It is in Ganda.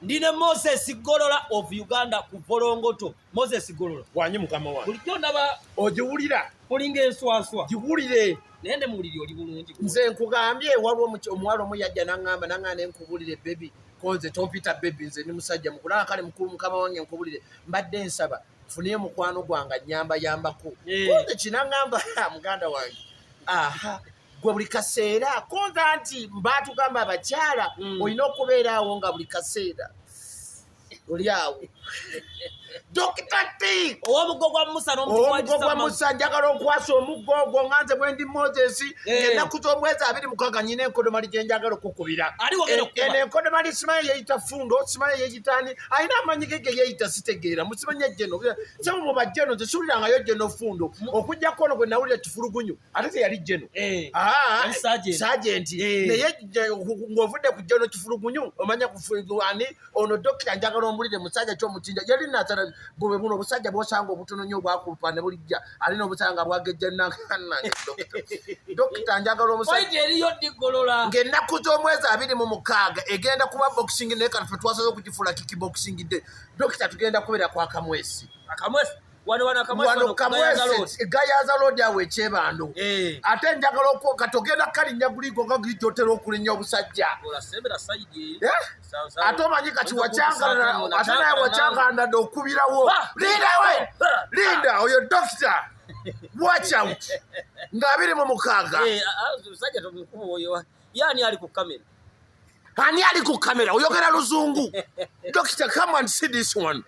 Ndi ne Moses Golola of Uganda ku Volongoto. Moses Golola. Wanyi mukama wange. Bulijjo ndaba ogiwulira. Olinga enswaswa. Giwulire. Naye ne muwuliri oli bulungi. Nze nkugambye waliwo omuwala omu yajja n'aŋŋamba n'aŋŋamba ne nkubulire baby ko nze tompita baby, nze ndi musajja mukulu. Kale mukulu mukama wange nkubulire, mbadde nsaba nfuneyo mukwano gwange annyamba yambako. Konze kinaŋŋamba muganda wange, aha gwe buli kaseera konza nti mbatugamba abakyala olina okubeera awo nga buli kaseera oli awo. Dokita T ow'omuggo gwa Musa n'omuggo gwa Musa, njagala okwasa omuggo ogwo nga nze bwe ndi Moses. Ennaku z'omwezi 26 nyina enkodomali gye njagala okukubira. Eno enkodomali simanyi yeeyita Fundo, simanyi yeeyita ani, alina amanyi ge ge yeeyita, sitegeera. Musimanya Jeno sebo muba Jeno, nze siwulirangayo Jeno Fundo okuggyako ono gwe nawulira Kifulugunyu, ate teyali Jeno, sajenti. Naye ng'ovudde ku Jeno Kifulugunyu omanya ani ono dokita. Njagala ombulire musajja kyomukinja yali nasala bwe buno obusajja bwosanga obutono nnyo obwakupa ne bulijja alina obusajja nga bwagejja nange. Dokita, njagala omusajja eriyo ddigolola. Ng'ennaku z'omwezi 26 egenda kuba boxing, naye kati fe twasaze okugifuula kick boxing day. Dokita, tugenda kubeera kwa Kamwesi. Akamwesi wano wano? Wano Kamwesi, Gayaza Road awo ekyebando. Ate njagala kati ogenda kalinnya guligo nga gijotera okulinnya obusajja. Ate omanyi kati wakyangala, ate naye wakyangala dde okubirawo. Linda we, linda oyo dokita, watch out nga 26. Yani ali ku kamera? Ani ali ku kamera? Oyogera luzungu. Dokita, come and see this one.